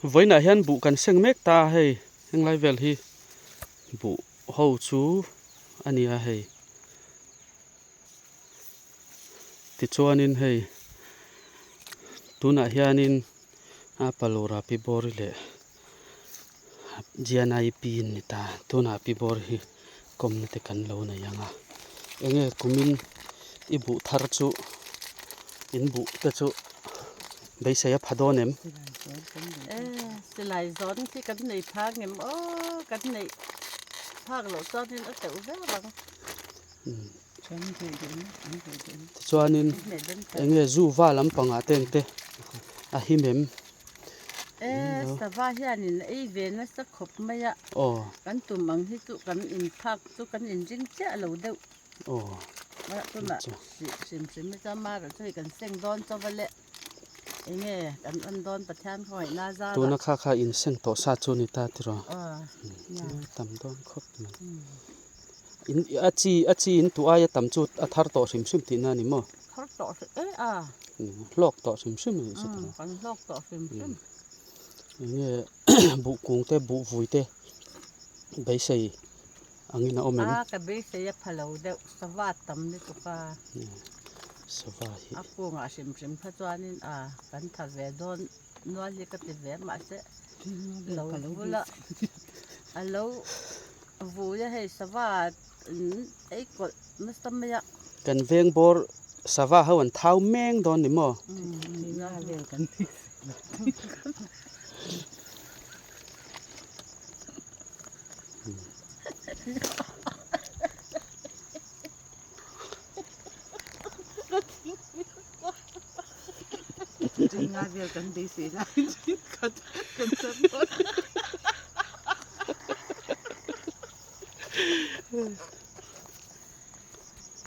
Vawiinah hian buh kan seng mek ta a hei henglai vel hi buh ho chu a ni a hei tichuanin hei tunah hianin a palura pi bawr leh Gianai pi an ni ta tunah pi bawr hi kawmna te kan lo nei ang a enge kumin i buh thar chu in buh te chu beisei a pha dawn em? Silai zawn khi kan nei phak ngem aw kan neih phak loh chuanin a teuh viau ang. Tichuanin enge zu va lampangah te engte a him em? E sava hianin ei ve nasa khawp mai a, kan tum ang hi chu kan inphak chu kan inring chiah lo deuh. Tunah hrim hrim hi chuan mara chu hei kan seng dawn chauh a le. Enge kan en dawn Pathian khawngaihna zarah. Tuna kha kha in seng tawh sa chu ni ta tiraw? Tam dawn khawp mai. In a chi a chi in tu aia tam chu a thar tawh hrim hrim tihna a ni maw? Thar tawh hrim e a. Hlawk tawh hrim hrim a nih chu tiraw? Kan hlawk tawh hrim hrim. Enge buh kung te buh vui te beisei angin a awm em? A ka beisei a pha lo deuh sava tam lutuk a. Sava hi. A kungah hrim hrim kha chuanin a kan tha ve dawn nual hi ka ti ve mahse lo vula a lo vui a hei sava ei kawlh nasa mai a. Kan veng bawr sava ho an thau meng dawn ni maw?